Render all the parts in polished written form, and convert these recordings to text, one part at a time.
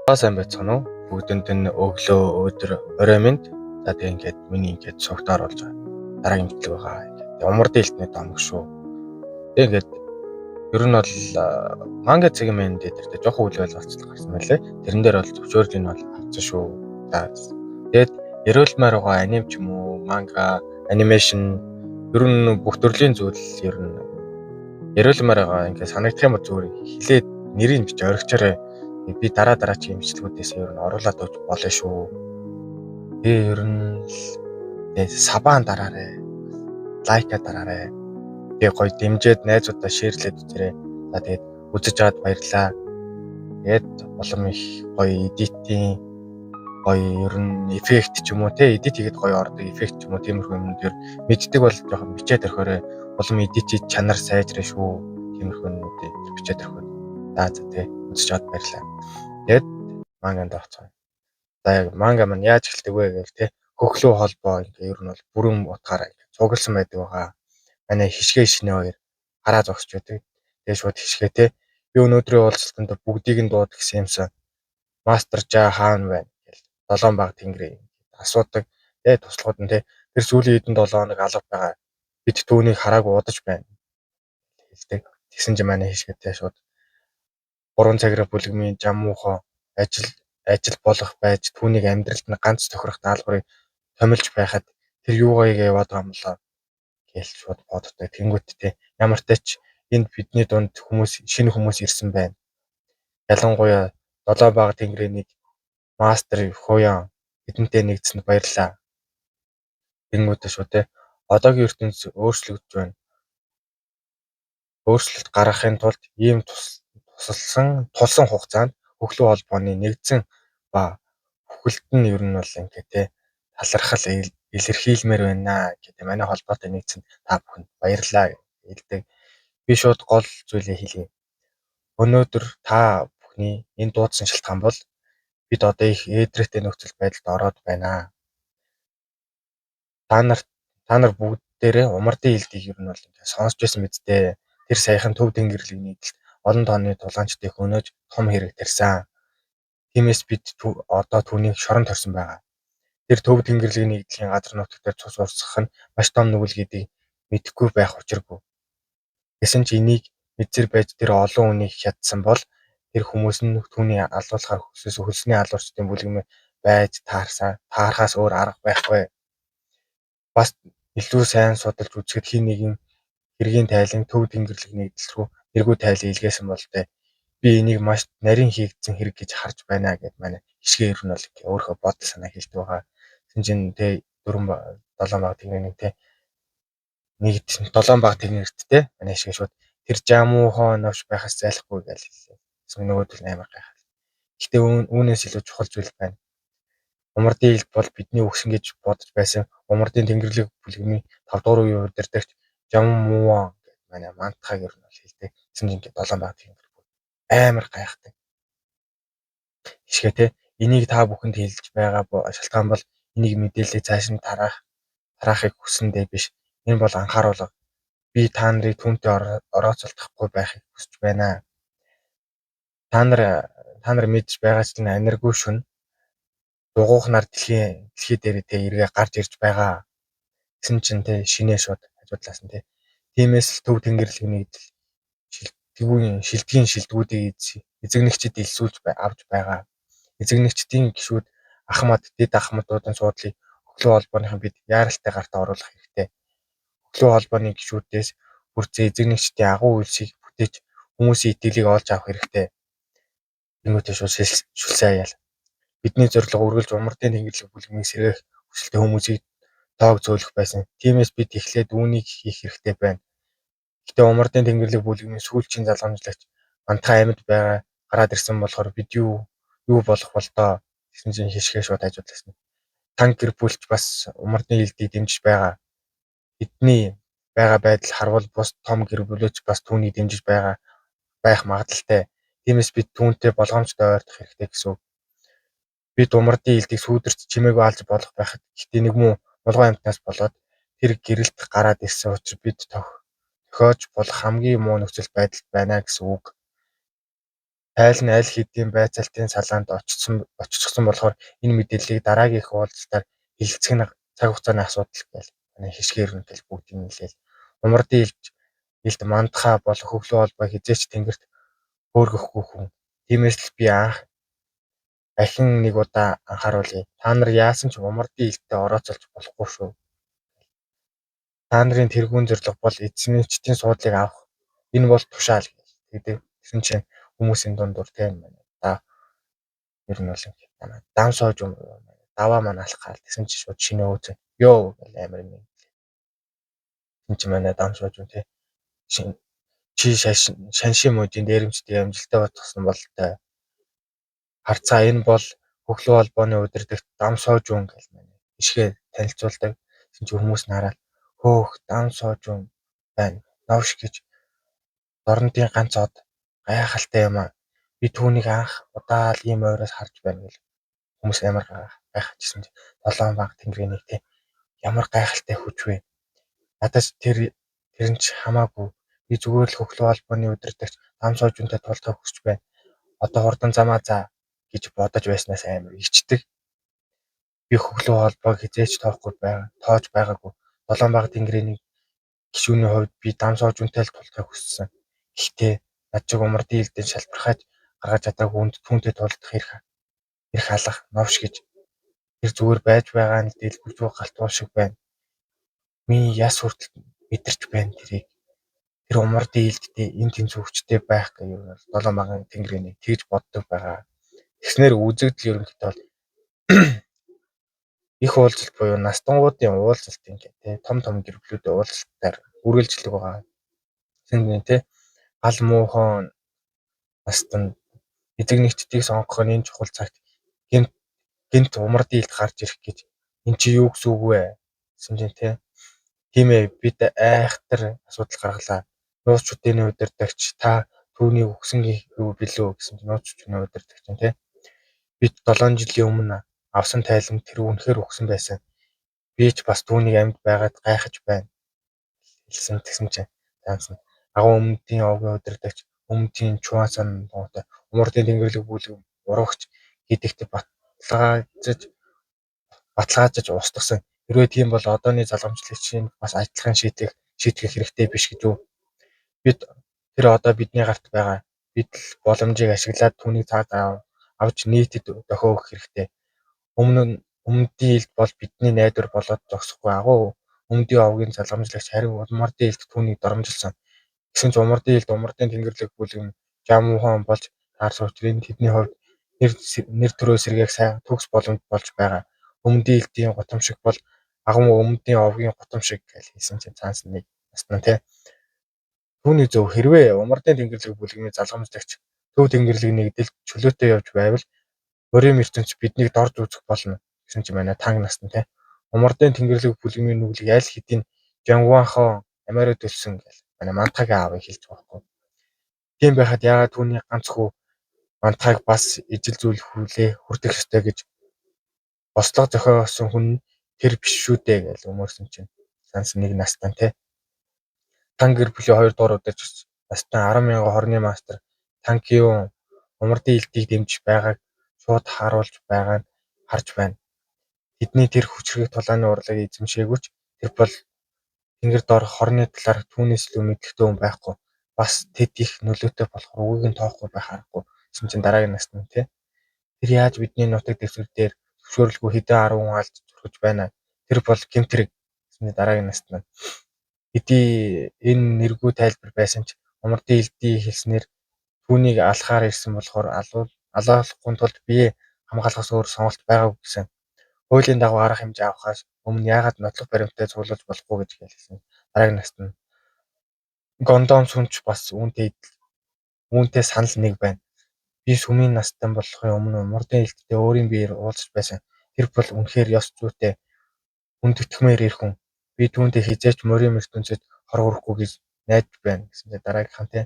За, сайн байцгаана уу? Бүгдэнд нь өглөө, өдөр, орой минь. За, тэгээ ингээд миний ингээд сувагт оруулж байгаа. Дараагийн бичлэг байгаа. Ингээд умардын элтний домог шүү. Тэгээ ингээд ер нь бол манга цэгийн дээр тэр жоохон үйл ойлголцол гарсан байлээ. Тэрэн дээр бол зөвшөөрлийг нь бол авсан шүү. За, тэгээд яриулмаар байгаа аним ч юм уу, манга, animation, ер нь бүх төрлийн зүйл ер нь яриулмаар байгаа, ингээд санагдах юм бол зүгээр хилээд нэрийг бич орхичоорой. Би дараа дараагийн бичлэгүүдээс ер нь оруулаад өгч болно шүү. Тэгээ ер нь л sub аа дараарай. Like аа дараарай. Тэгээ гоё дэмжиж, найзуудаа share лээд үзээрэй. За, тэгээд үзэж аваад баярлалаа. Тэгээд улам их гоё edit ийн, гоё ер нь эффект ч юм уу те, edit хийгээд гоё ордог эффект ч юм уу, тиймэрхүү юмнууд ер мэддэг бол жоохон бичээд орхиорой. Улам edit чанар сайжраа шүү. Тиймэрхүү юмнуудыг бичээд орхиорой. За, тэгээ үзэж аваад баярлалаа. Тэгээд манганд орцгоё. За, яг манга маань яаж эхэлдэг вэ гэвэл те, хөхлөө холбоо ингээ ер нь бол бүрэн утгаараа ингээ цугласан байдаг байгаа. Манай хишгээ шинэ хоёр хараа зогсож байдаг. Тэгээ шууд хишгээ те, би өнөөдрийн уулзалтанд бүгдийг нь дууд гэсэн юмсан. Мастер Жа хаана байна гэл долоон баг тэнгэрээ асуудаг. Тэгээ туслахууд нь те, тэр сүүлийн хэдэн 7 хоног алга байгаа. Бид түүнийг хараагүй удаж байна хэлдэг. Тэгсэн чинь манай хишгээтэй шууд гурван цаграх бүлгэмийн Жамуухо ажил болох байж түүнийг амьдралд нь ганц тохирох даалгаврыг томилж байхад тэр юугаа яваад байгаа юм болоо гээл шууд боддог. Тэнгүүт те, ямар ч ч энд бидний дунд хүмүүс, шинэ хүмүүс ирсэн байна. Ялангуяа долоон баг тэнгэрийн нэг мастер Хуян бидэнтэй нэгдсэнд баярлалаа. Тэнгүүтээ шууд те, одоогийн ертөнц өөрчлөгдөж байна. Өөрчлөлт гаргахын тулд ийм тусалсан тулсан хугацаанд хөхлөө холбооны нэгдсэн ба бүхэлд нь ер нь бол ингээ те, талархал илэрхийлмээр байна гэдэг, манай холбоотой нэгдсэн та бүхэнд баярлалаа хэлдэг. Би шууд гол зүйлээ хэлье. Өнөөдөр та бүхний энэ дуудсан шалтгаан бол бид одоо их ээдрээтэй нөхцөл байдалд ороод байна. Та нар бүгдээрээ умардын элдийг ер нь бол ингээ сонсч байсан биз дээ. Тэр саяхан төв тэнгэрлийн нийтлэлд олон тооны тулаанчдыг хөнөөж том хэрэг тарьсан. Тиймээс бид одоо түүнийг шорон торьсон байгаа. Тэр төв тэнгэрлийн нэгдлийн газар нутаг дээр цус урсгах нь маш том нүгэл гэдгийг мэдэхгүй байх учиргүй. Гэсэн ч энийг мэдсээр байж тэр олон хүнийг хядсан бол тэр хүмүүс нь түүний алуулахаар хөлсний алуурчдын бүлгэмээр байж таарсаа таарахаас өөр арга байхгүй. Бас илүү сайн судалж үзэхэд хэн нэгэн хэргийн тайлан төв тэнгэрлэг нэгдэл рүү эргүү тайлан илгээсэн бололтой. Би энийг маш нарийн хийгдсэн хэрэг гэж харж байна гэд манай хишгээ ер нь бол өөрийнхөө бодол санаа хэлдэг байгаа. Тэгсэн чинь те, дөрвөн долоон баг тэнгэр нэг те, нэг долоон баг тэнгэрт те, манай хишгээ шууд тэр жамуухон новш байхаас зайлахгүй гэж хэллээ. Тэгсэн нөгөөдөл амар гайхал. Гэхдээ үүнээс илүү чухал зүйл байна. Умардын элд бол бидний үхсэн гэж бодож байсан Умардын тэнгэрлэг бүлгэмийн 5 дугаар үеийн удирдагч Жаммуан гэдэг манай мантахаг ер нь бол хэлдэг. Тэгсэн чинь ингээд долоон баг тэнгэр амар гайхдаг. Хишгээ те, энийг та бүхэнд хэлж байгаа шалтгаан бол энийг мэдээллийг цааш нь тараахыг хүссэндээ биш. Энэ бол анхааруулга. Би та нарыг түүнтэй орооцолдохгүй байхыг хүсэж байна. Та нар мэдж байгаачлан аниргүй шөнө дугуйхнаар дэлхий дээр те, эргээ гарч ирж байгаа. Тэгсэн чинь те, шинээ шууд хажуу талаас нь те, тиймээс л төв тэнгэрлэг нэгдэл шилдэггүй шилдгийн шилдгүүдийг эзэгнэгчид элсүүлж авч байгаа. Эзэгнэгчдийн гишүүд Ахмад, дэд Ахмадуудын суудлыг хөглөө холбооныхон бид яаралтай гартаа оруулах хэрэгтэй. Хөглөө холбооны гишүүдээс бүрдсэн эзэгнэгчдийн агуу үйлсийг бүтээж хүмүүсийн итгэлийг олж авах хэрэгтэй. Тэнгүүтээ шууд шүлсээ аяал. Бидний зорилго үргэлж умардын тэнгэрлэг бүлгэмийг сэргээх хүсэлтэй хүмүүсийг тоог зөөлөх байсан. Тиймээс бид эхлээд үүнийг хийх хэрэгтэй байна. Гэхдээ умардын тэнгэрлэг бүлгэмийн сүүлчийн залгамжлагч мантахаа амьд байгаа гараад ирсэн болохоор бид юу болох бол доо гэсэн чинь хишгээ шууд хажуудлаасан. Танк гэр бүл ч бас умардын элдийг дэмжиж байгаа. Тэдний байгаа байдал харвал бус том гэр бүлүүд ч бас түүнийг дэмжиж байгаа байх магадлалтай. Тиймээс бид түүнтэй болгоомжтой ойртох хэрэгтэй гэсэн үг. Бид умардын элдийг сүүдэрч чимээгүй алж болох байхад гэхдээ нэг муу мулгуу амьтнаас болоод тэр гэрэлт гараад ирсэн учир бид тохиож болох хамгийн муу нөхцөл байдалд байна гэсэн үг. Тайл нь аль хэдийн байцаалтын салаанд оччихсон болохоор энэ мэдээллийг дараагийнх уулзалтаар хэлэлцэх нь цаг хугацааны асуудал гээл. Манай хишгээр нь гэл бүгдийг нь хэлээл. Умардын элд Мандха бол хөглөө холбоо хэзээ ч тэнгэрт хөөргөхгүй хүн. Тиймээс л би анх ахин нэг удаа анхааруулъя. Та нар яасан ч умардын элдтэй орооцолж болохгүй шүү. Та нарын тэргүүн зорилго бол эзэмшигчдийн суудлыг авах. Энэ бол тушаал гэдэг. Тэгсэн чинь хүмүүсийн дундуур тийм байна. За ер нь бол ингэ дам сууж юм даваа маань алах гал тэгсэн чинь шууд шинэ өөцөө ёо гэл амар юм. Тэгсэн чинь манай дам сууж юм тий. Чи шаншин мужийн дээрэмчдийг амжилттай бодсон бол той. Харцаа энэ бол хөглөө холбооны удирдагч дам соожун гэл манай ишгээ танилцуулдаг. Тэгсэн чинь хүмүүс нь хараад хөөх дам соожун байна. Новш гэж дорнодын ганц од гайхалтай юм аа. Би түүнийг анх удаа л ийм ойроос харж байна гэл хүмүүс амар гайхажсэн чинь долоон банк тэнгэрийн нэг тий ямар гайхалтай хүч вэ? Надад тэр нь ч хамаагүй. Би зүгээр л хөглөө холбооны удирдагч дам соожунтай тулдахыг хүсэж байна. Одоо хурдан замаа заа гэж бодож байснаас амар ичдэг. Би хөглөө холбоог хэзээ ч тоохгүй байгаа тоож байгаагүй. Долоон баг тэнгэрийн нэг гишүүний хувьд би дам соожунтай л тулдахыг хүссэн. Гэхдээ над шиг умардын элдэн шалбархаж гаргаж чадаагүй хүнд түүнтэй тулдах эрх алах новш гэж тэр зүгээр байж байгаа нь дэлгэрзүү галтгуул шиг байна. Миний яс хүртэл мэдэрч байна тэрийг. Тэр умардын элдтэй энэ тэнцүү хүчтэй байх гэх юм бол долоон багын тэнгэрийн нэг тэгж боддог байгаа. Тэгснээр үзэгдэл ерөнхийдөө бол их уулзалт буюу настангуудын уулзалт ингээд тий том том гэр бүлүүдийн уулзалтаар үргэлжлдэг байгаа. Тэгсэн тий гал муухан настан эзэг нэгтдийг сонгох нь энэ чухал цагт гэнэт гэнэт умардын элд гарч ирэх гэж эн чи юу гэсэн үг вэ гэсэн чинь тий тийм ээ бид айхтар асуудал гаргалаа. Нууц шүтээний удирдагч та түүнийг үхсэн юу билүү гэсэн чинь нууц шүтээний удирдагч нь тий бид 7 жилийн өмнө авсан тайлан тэр үнэхээр үхсэн байсан. Би ч бас түүнийг амьд байгаад гайхаж байна хэлсэн тэгсэн чинь заансан агуу өмнөдийн овгийн удирдагч өмнөдийн Чуансан дугуйтай умардын тэнгэрлэг бүлэг урагч гэдэгт баталгаажиж устгасан. Хэрвээ тийм бол одооны залгамжлагчийн бас адилхан шийтгэх хэрэгтэй биш гэж үү? Бид тэр одоо бидний гарт байгаа. Бид л боломжийг ашиглаад түүнийг цаад авч нийтэд дохио өгөх хэрэгтэй. Өмнөдийн элд бол бидний найдвар болоод зогсохгүй. Агуу өмнөдийн овгийн залгамжлагч харин улмардын элд түүнийг доромжилсон. Гэсэн ч умардын элд умардын тэнгэрлэг бүлэг нь Жамуухан болж таарсан учраас энэ тэдний хувьд нэр төрөө сэргээх сайн төгс боломж болж байгаа. Өмнөдийн элдийн гутамшиг бол агуу өмнөдийн овгийн гутамшиг гэж хэлсэн чинь цаанаас нэг насна тий. Түүний зөв хэрвээ умардын тэнгэрлэг бүлгийн залгамжлагч төв тэнгэрлэг нэгдэл чөлөөтэй явж байвал морин ертөнц биднийг дорж үзэх болно гэсэн чинь манай танг насна тий. Умардын тэнгэрлэг бүлгийн нүглийг аль хэдийн Жангуанхон амиараа төлсөн гэл манай Мантагийн аавыг хэлж байгаа байхгүй. Тийм байхад яагаад түүний ганц хүү Мантхаг бас ижил зүйл хүлээ хүртэх ёстой гэж бослого зохиосон хүн тэр биш шүү дээ гэж өмөрсөн чинь санс нэг настан тий. Тан гэр бүлийн 2 дугаар удирдагч настан 10,000 хорны мастер Танкиюн умардын элдийг дэмжиж байгааг шууд харуулж байгаа нь харж байна. Тэдний тэр хүчирхэг тулааны урлагийг эзэмшээгүй ч тэр бол тэнгэр дор хорны талаар түүнээс илүү мэдлэгтэй хүн байхгүй. Бас тэд их нөлөөтэй болохоор үгийг нь тоохгүй байх аргагүй. Гэсэн чинь дараагийн насны тий. Тэр яаж бидний нутаг дэвсгэр дээр зөвшөөрлгүй хэдэн арван хүн алж зурхаж байна. Тэр бол гэмт хэрэг гэсэн дараагийн насны. Хэдий энэ нэргүй тайлбар байсан ч умардын элдийн хэлснээр түүнийг алахаар ирсэн болохоор алуулахгүй тулд бие хамгаалахаас өөр сонголт байгаагүй гэсэн. Хуулийн дагуу арга хэмжээ авахаас өмнө яагаад нотлох баримттай цуглуулж болохгүй гэж хэлсэн. Дараагийн насны нь Гондом сүмч бас үүнтэй санал нэг байна. Би сүмийн настан болохын өмнө умардын элдтэй өөрийн биеэр уулзаж байсан. Тэр бол үнэхээр ёс зүйтэй, хүндэтгэмээр эр хүн. Би түүнтэй хэзээ ч морин ертөнцөд хор хүрэхгүй гэж найдаж байна гэсэн чинь дараагийнх нь тий.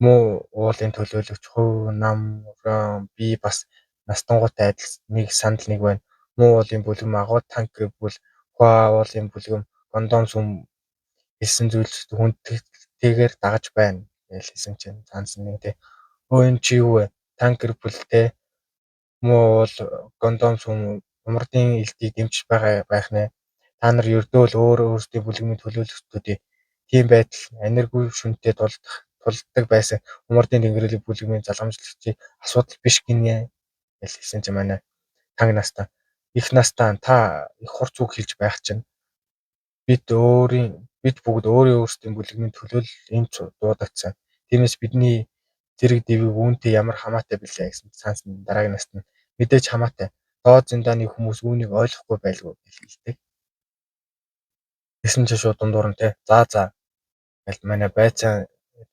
Муу уулын төлөөлөгч хувь нам би бас настангуутай адил нэг санал нэг байна. Муу уулын бүлгэм агуу танк гэр бүл Хуа уулын бүлгэм Гондом сүм хэлсэн зүйлс хүндэтгэлтэйгээр дагаж байна гэж хэлсэн чинь цаанаас нэг тий. Өө энэ чи юу вэ? Танк гэр бүлтэй муу уул Гондом сүм умардын элдийг дэмжиж байгаа байх нэ. Та нар ердөө л өөр өөрсдийн бүлгэмийн төлөөлөгчдүүдээ. Тийм байтал аниргүй шөнөтэй тулдаг байсан умардын тэнгэрийн бүлгэмийн залгамжлагчдыг асуудал биш гинэ гэж хэлсэн чинь манай танг настан их настан та их хурц үг хэлж байх чинь бид бүгд өөрийн өөрсдийн бүлгэмийн төлөөлөл энд дуудагдсан. Тиймээс бидний зэрэг дэвийг үүнтэй ямар хамаатай билээ гэсэн цаанаас нь дараагийн наст нь мэдээж хамаатай. Доод зиндааны хүмүүс үүнийг ойлгохгүй байлгүй гэж хэлдэг. Тэгсэн чинь шууд дундуур нь те за за гэл манай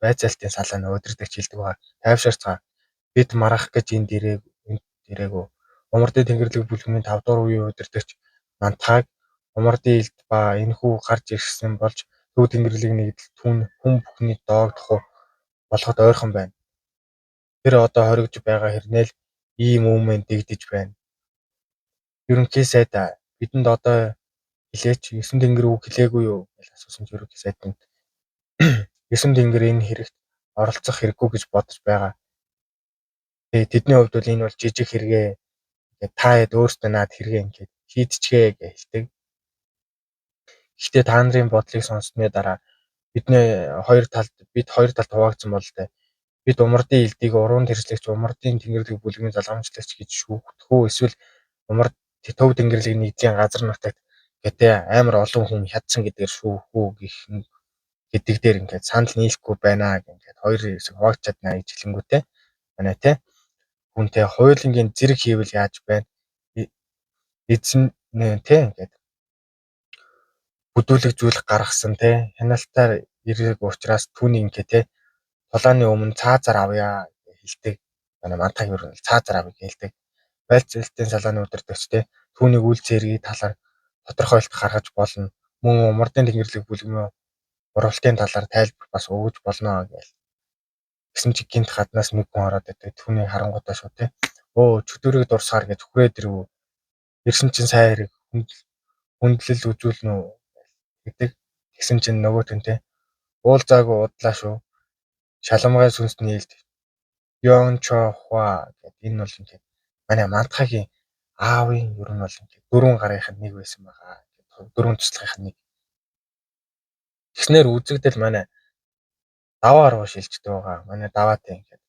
байцаалтын салааны удирдагч хэлдэг байгаа. Тайвширцгаа. Бид маргах гэж энд ирээгүй. Умардын тэнгэрлэг бүлгэмийн 5 дугаар үеийн удирдагч Мантхаг умардын элд ба энэхүү гарч ирсэн болж төв тэнгэрлэг нэгдэл түүн хүн бүхний доогдох уу болоход ойрхон байна. Тэр одоо хоригдож байгаа хэрнээ л ийм үүмэн дэгдэж байна. Ерөнхий сайд бидэнд одоо хэлээч 9 тэнгэр үг хэлээгүй юу гэж асуусан чинь ерөнхий сайд нь 9 тэнгэр энэ хэрэгт оролцох хэрэггүй гэж бодож байгаа. Тэгээ тэдний хувьд бол энэ бол жижиг хэрэгээ. Та хэд өөрсдөө наад хэрэгээ ингээд шийдчихээ гэж хэлдэг. Гэхдээ та нарын бодлыг сонссны дараа бидний хоёр талд бид хоёр талд хуваагдсан бололтой. Бид умардын элдийг уран тэрслэгч, умардын тэнгэрлэг бүлгэмийн залгамжлагч гэж шүүгдэх үү эсвэл умард төв тэнгэрлэг нэгдлийн газар нутагт гэдэг амар олон хүн хядсан гэдгээр шүүх үү гэх гэдэг дээр ингээд санал нийлэхгүй байна гэх ингээд хоёр хэсэг хуваагдж чадна гэж хэлэнгүүтээ манай те хүнтэй хоёулангийн зэрэг хийвэл яаж байна эзэн те ингээд бүдүүлэг зүйл гаргасан те хяналтаар ирэх учраас түүнийг ингээд те тулааны өмнө цаазаар авъя гэж хэлдэг. Манай мантаг ер нь цаазаар авъя гэж хэлдэг. Байлцалтын салааны удирдагч те түүнийг үл цэргийн талаар тодорхойлолт гаргаж болно. Мөн умардын тэнгэрлэг бүлгэмийн урвалтын талаар тайлбар бас өгөж болно гэл. Тэгсэн чи гинт гаднаас нэг хүн ороод ирдэг. Түүнийг харангуутаа шууд те өө чөтгөрийг дурсгаар гэж хүрээд ирэв. Ирсэн чинь сайн хэрэг хүндлэл үзүүлнэ үү гэдэг. Тэгсэн чинь нөгөөх нь те уулзаагүй удлаа шүү. Шаламгай сүнсний элд Йон Чо Хуа гэдэг энэ бол ингээд манай Мантхагийн аавын ер нь бол ингээд дөрвөн гарынх нь нэг байсан байгаа. Дөрвөн туслахынх нь нэг. Тэгснээр үзэгдэл манай даваа руу шилждэг байгаа. Манай даваатай ингээд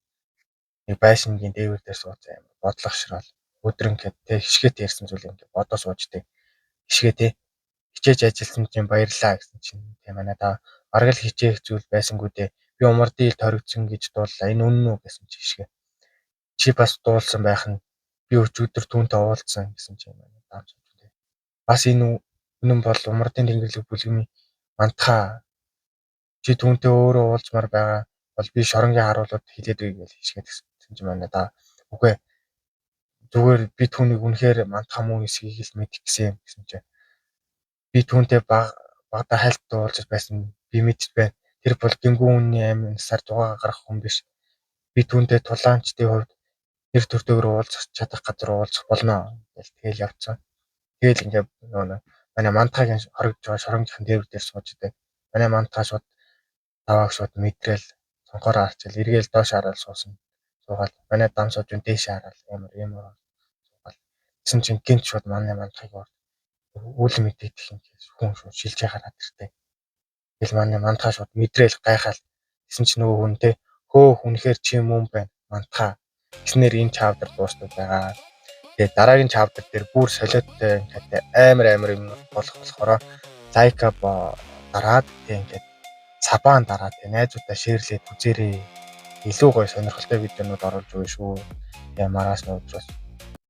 нэг байшингийн дээвэр дээр сууцсан юм бодлого широл өдөр ингээд тэ хишгээтэй ярьсан зүйл ингээд бодоо сууждаг. Хишгээ тэ хичээж ажилласан чинь баярлаа гэсэн чинь тэ манай даа бараг л хичээх зүйл байсангүй дээ. Би умардын ил хоригдсон гэж дууллаа. Энэ үнэн үү гэсэн чи хишгээ. Чи бас дуулсан байх нь би өчигдөр түүнтэй уулзсан гэсэн чинь манай даа сууж. Бас энэ үнэн бол умардын тэнгэрлэг бүлгэмийн мантхаа чи түүнтэй өөрөө уулзмаар байгаа бол би шоронгийн харуулууд хэлээд үгүй гэж хишгээд гэсэн чинь манай даа үгүй зүгээр би түүнийг үнэхээр мантхаа муу эсэхийг л мэдэх гэсэн юм гэсэн чинь би түүнтэй багада хайлт уулзаж байсан би мэдэж байна. Тэр бол гингүү үнний амь насаар зугаа гаргах хүн биш. Би түүнтэй тулаанчдын хувьд нэр төртэйгээр уулзах чадах газар уулзах болно гэл тэгэл явцсан. Тэгэл ингээ нөгөө манай мантхагийн хоригдож байгаа шоронгийнхан дээвэр дээр сууж идэг. Манай мантхаа шууд давааг шууд мэдрээл цонхороо арчил эргээл доош хараад суусан. Суугаад манай дам суужин дээш хараад амар ямар суугаад тэгсэн чинь гинт шууд манай мантхыг үл мэдэгдэх юм хүн шууд шилжээ гараад иртээ. Тэгэл манай мантхаа шууд мэдрээл гайхаал тэгсэн чинь нөгөө хүн те хөөх үнэхээр чи мөн байна мантхаа гэснээр энэ чаптер дуустдаг байгаа. Тэгээд дараагийн чаптер дээр бүр солиоттой ингээд амар амар юм болох болохоор лайка дараад тэг ингээд сабаан дараад тэг найзуудаа шеэрлээд үзээрэй. Илүү гоё сонирхолтой видеонууд оруулж өгнө шүү. Тэгээ мараас нь өдрөөс